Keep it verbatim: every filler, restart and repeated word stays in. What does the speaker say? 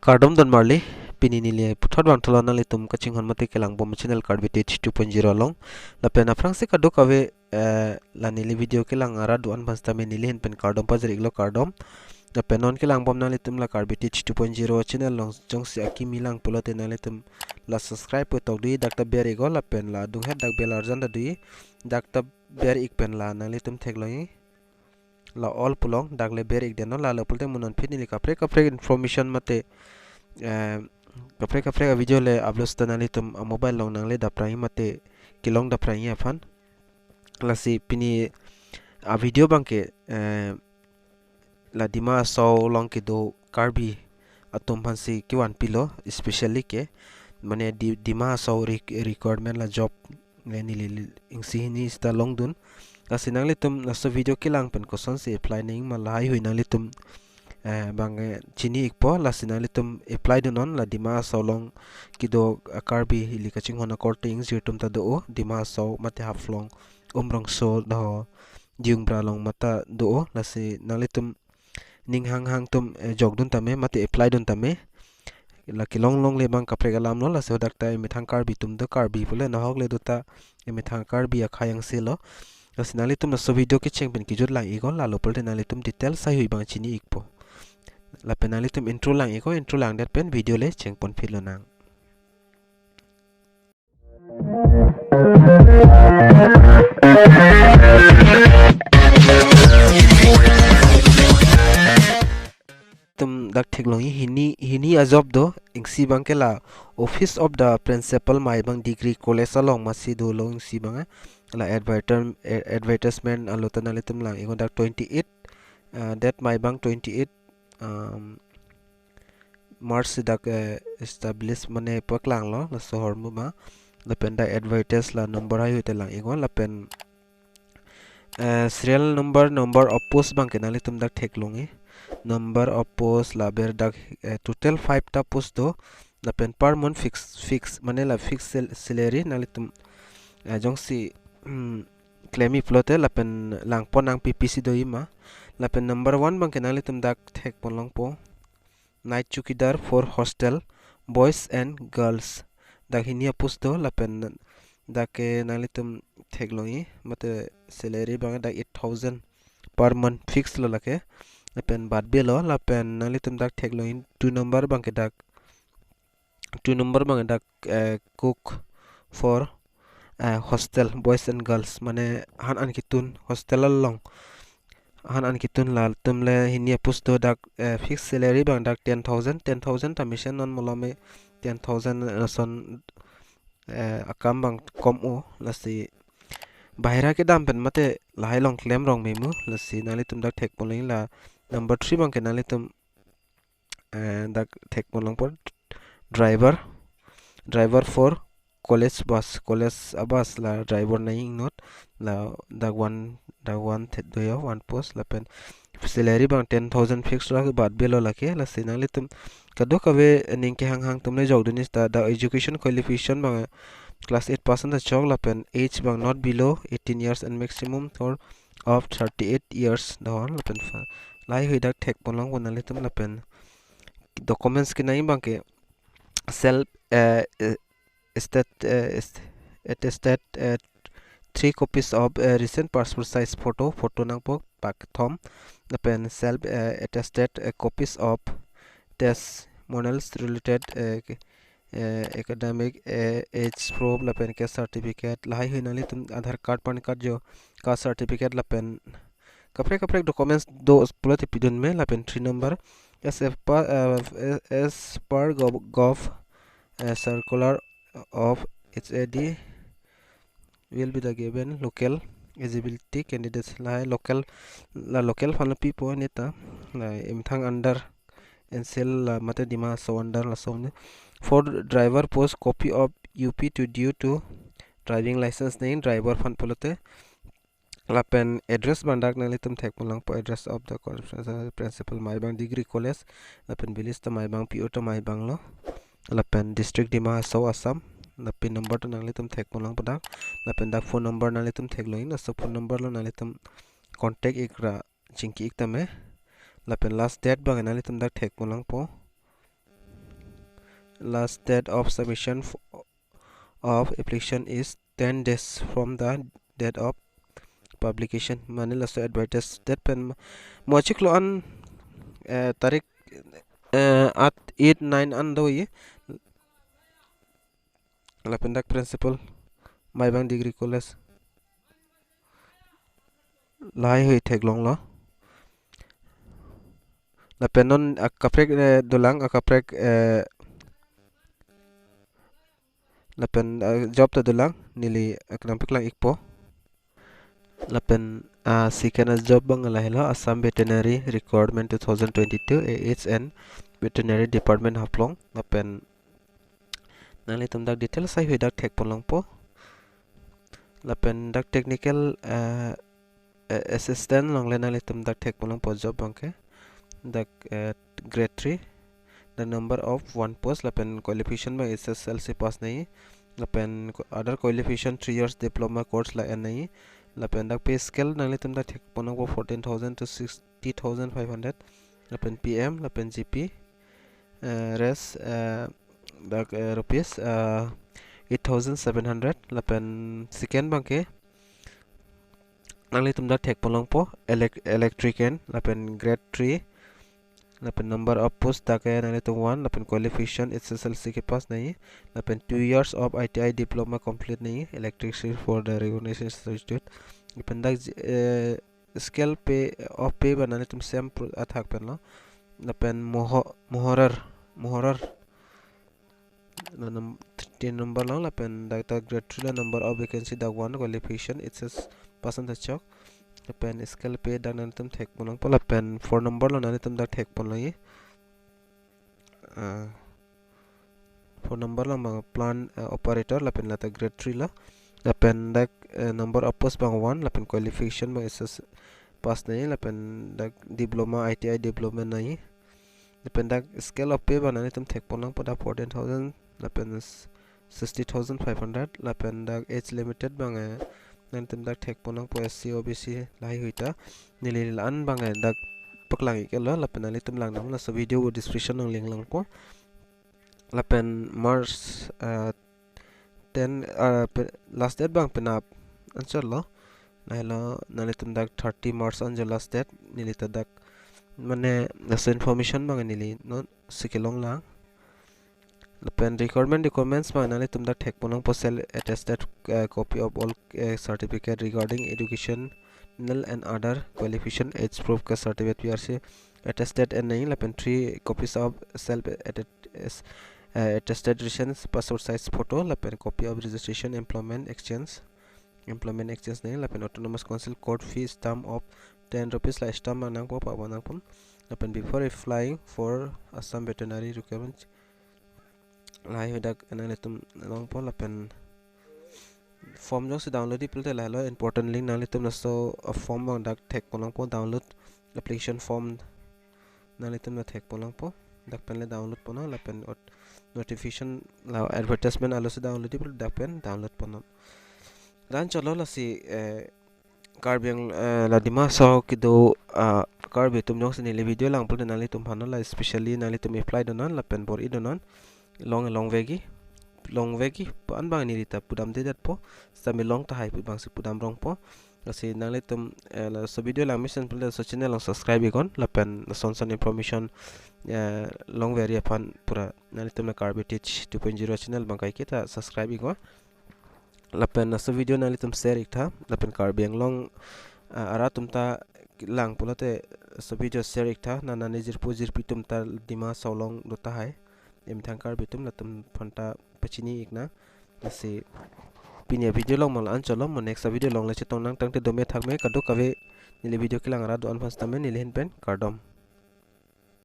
Kardom don marli, pini neli puthot vangthulo nanglitum kachinghon mate kelangbom channel Karbi Teach two point zero along. Lapen aphrangsi kadokave, eh, la neli video kelang arat do-an aphan sitame neli ahin pen kardom pajir-iklo, kardom. Lapen non kelangbom nanglitum la Karbi Teach two point zero channel along jongsi akimi lang pulote nanglitum la subscribe pu tok dui, dak ta ber-iknon, lapen la adunghet dak bell arjan ta dui, dak ta ber-ik pen la nanglitum theklongji. La all pu along dak le ber-ik detnon, la lo pulote mo non aphi neli kaprek kaprek information mate, eh, kaprek kaprek a video le upload seta nanglitum a mobile along nangle daprangji mate kelong daprangji aphan. Lasi pini a video abangke, eh, la Dima Hasao along kedo Karbi atum aphansi kevan pilo, especially ke mane Di-, Dima Hasao re-, requirement la job le neli isi hini seta longdun. Lasi nanglitum laso video kelang pen kosonsi apply nangji ma lahaihui nanglitum, eh, abang, eh, chini-ikpo, lasi nanglitum apply dunnon. La Dima Hasao along kedo a Karbi ili kachinghon akorte ingjir atum ta do-o, Dima Hasao mate Haflong, Umrongso, do Diyungbra along mate do-o, lasi nanglitum ning hanghang atum, eh, jokdun tame mate apply dun tame. La kelong longle abang kaprek alamlo, lasi hadak ta emethang Karbi atum do, Karbi pule nahok le do ta emethang Karbi akhei angse lo. Lasi nanglitum laso video kecheng pen kejut lang-iknon, la lo pulote nanglitum details haihui abang chini-ikpo. Lapen nanglitum intro lang-iknon, intro langdet pen video le chengpon phit lonang. Tum dak theklongji hini, hini a job do, isi abangke la Office of the Principal Maibang Degree College along masi dolo isi abang, eh. La advertise-, eh, advertisement alo ta nanglitum lang-iknon, dak twenty-eight, uh, date Maibang twenty-eight, um, March dak, eh, establish mane paklanglo, laso ahormu abang. Lapen dak advertise la number haihui ta lang-iknon, lapen, eh, serial number, number of post abangke nanglitum dak theklongji. Number of post la ber dak, eh, total five ta post do, lapen per month fix, fix, mane la fix sal-, salary nanglitum, eh, jongsi, hmm, klemji pulote lapen langpon nangpi, pisi doji ma. Lapen number one abangke nanglitum dak thekpon longpo, night chowkidar for hostel, boys and girls. Dak hini a post do, lapen dak ke nanglitum theklongji, mate salary abang dak eight thousand per month fix lo lake. Lapen bat belo, lapen nanglitum dak theklongji two number abangke dak, two number abang dak, eh, cook for, eh, hostel, boys and girls, mane han an ketun hostel along. Han an ketun latum le hini a post do, dak, eh, fix salary abang dak ten thousand, ten thousand ta mesen non malom me, ten thousand ason, eh, akam abang kom-o, lasi bahira kedam pen mate lahai along klem rong memu, lasi nanglitum dak thekpon longji. La number three abangke nanglitum, eh, dak thekpon longpo, driver, driver for college bus, college a bus la driver nangji inut, la dak one, dak one thet doyo, one post, lapen salary abang ten thousand fix lo, bat belo lake. Lasi nanglitum kadokave ning kehanghang atum le jokdun seta, dak education qualification abang class eight pass an ta chok, lapen age abang not below eighteen years and maximum term of thirty-eight years do, lapen fa-, lahaihui dak thekpon longpo nanglitum. Lapen documents kenangji abangke self, eh, eh, stat-, eh, st-, attested, eh, three copies of, eh, recent passport size photo, photo nangpo pak kethom, lapen self, eh, attested, eh, copies of testimonials related, eh, ke-, eh, academic, eh, age proof, lapen caste certificate, lahaihui nanglitum Aadhaar card, PAN card jo, caste certificate, lapen kaprek kaprek documents do pulote pidun me. Lapen three number, as per, uh, as per gov, gov, uh, circular of H A D will be the given local eligibility candidates, lahai local, la local aphan pipo neta, la emethang under N C L la mate Dima Hasao under laso ne. For driver post, copy of U P two due to driving license nangji driver aphan pulote. Lapen address abang dak nanglitum thekpon longpo, address of the co-, principal Maibang Degree College, lapen village ta Maibang, P O ta Maibang lo, lapen district Dima Hasao, Assam, lapen number ta nanglitum thekpon longpo dak, lapen dak phone number nanglitum theklongji, laso phone number lo nanglitum contact-ik ra chingki-ik tame, lapen last date abang nanglitum dak thekpon longpo. last date of submission f-, of application is ten days from the date of publication. Mane laso advertise date pen mo achiklo an, eh, tarik, eh, at eight nine an do ye. Lapen dak principal Maibang Degree College. Lahai hui theklonglo. Lapen non akaprek, eh, dolang, akaprek, eh, lapen, eh, job ta dolang, neli aknam paklang ikpo. Lapen, ah, second a job abang lahelo, Assam Veterinary Recruitment two thousand twenty-two, A H N Veterinary Department Haflong. Lapen nanglitum dak details lahai hui dak thekponlongpo. Lapen dak technical, eh, eh, assistant along le nanglitum dak thekponlongpo job abangke. Dak, eh, grade three, the number of one post, lapen qualification abang H S L C pass nangji, lapen qu-, other qualification three years diploma course la-an nangji, lapen dak pay scale nanglitum dak thekponlongpo fourteen thousand to sixty thousand five hundred, lapen P M, lapen G P, eh, rest, eh, dak, eh, rupees, eh, eight thousand seven hundred, lapen second abangke nanglitum dak thekponlongpo elec-, electrician, lapen grade three, lapen number of post dak ke nanglitum one, lapen qualification H S L C ke pass nangji, lapen two years of I T I diploma complete nangji, electricity for the reorganization institute, lapen dak, eh, scale pay of pay abang nanglitum same pro-, athak penlo. Lapen moho-, mohorar, mohorar. La num-, tin number along, lapen dak ta grade three la number of vacancy dak one, qualification H S pass an ta chok. Lapen scale pay dak nanglitum thekponlongpo, lapen four number along nanglitum dak thekponlongji. Ah, four number along abang plant, eh, operator, lapen la ta grade three lo. Lapen dak, eh, number of post abang one, lapen qualification abang H S pass nangji, lapen dak diploma, I T I diploma nangji. Lapen dak scale of pay abang nanglitum thekponlongpo dak fourteen thousand, lapen s-, sixty thousand five hundred, lapen dak age limited abang, eh, nanglitum dak thekponlongpo S C, O B C lahai hui ta. Neli la-an abang, eh, dak paklang iklo, lapen nanglitum langdam, laso video description along link langpo. Lapen March, eh, ten, eh, pe-, last date abang penap anchotlo. Lahelo, nanglitum dak thirty March anjo last date, neli ta dak mane laso information abang neli non si kelonglang. Lapen requirement, requirements abang nanglitum dak thekponlongpo self attested, eh, copy of all, eh, certificate regarding educational and other qualification, age proof ka certificate, P R C attested and nangji, lapen three copies of self attest-, eh, attested recent passport size photo, lapen copy of registration employment exchange, employment exchange nangji, lapen autonomous council court fee stamp of ten rupees, la stamp abang nangpo, pabang nangpo. Lapen before applying for Assam Veterinary Recruitment, lahai hui dak nanglitum longpo, lapen form jongsi download-ji pulote lahelo important link, nanglitum laso, uh, form abang dak thekponlongpo, download application form nanglitum la thekponlongpo, dak pen le download ponlong, lapen ot-, notification la advertisement arlosi download-ji pulote dak pen download ponlong. La-an chotlo, lasi, eh, Karbi Ang-, eh, la Dima Hasao kedo, ah, Karbi atum jongsi neli video lang pulote nanglitum aphan la, especially nanglitum apply donon lapen bor-i donon, long, longvekji, longvekji, pa-an abang neli ta pudamdedetpo, sami long tahai pu abangsi pudam rongpo. Lasi nanglitum, eh, laso video lang mesen pulote laso channel along subscribe iknon, lapen lason son information, eh, longveri aphan pura nanglitum la Karbi Teach two point zero channel abang kaiketa subscribe iknon. Lapen laso video nanglitum share iktha, lapen Karbi Anglong, ah, arat atum ta lang pulote laso video share iktha, nana ne jirpo jirpi atum ta Dima Hasao along do tahai, emethang Karbi atum, latum aphan ta pachini iknang. Lasi pini avideo along mo la-an chotlo, mo next avideo along le chetongnang, tangte dome thakme, kadokave neli video kelang arat do-an aphan sitame neli ahin pen kardom.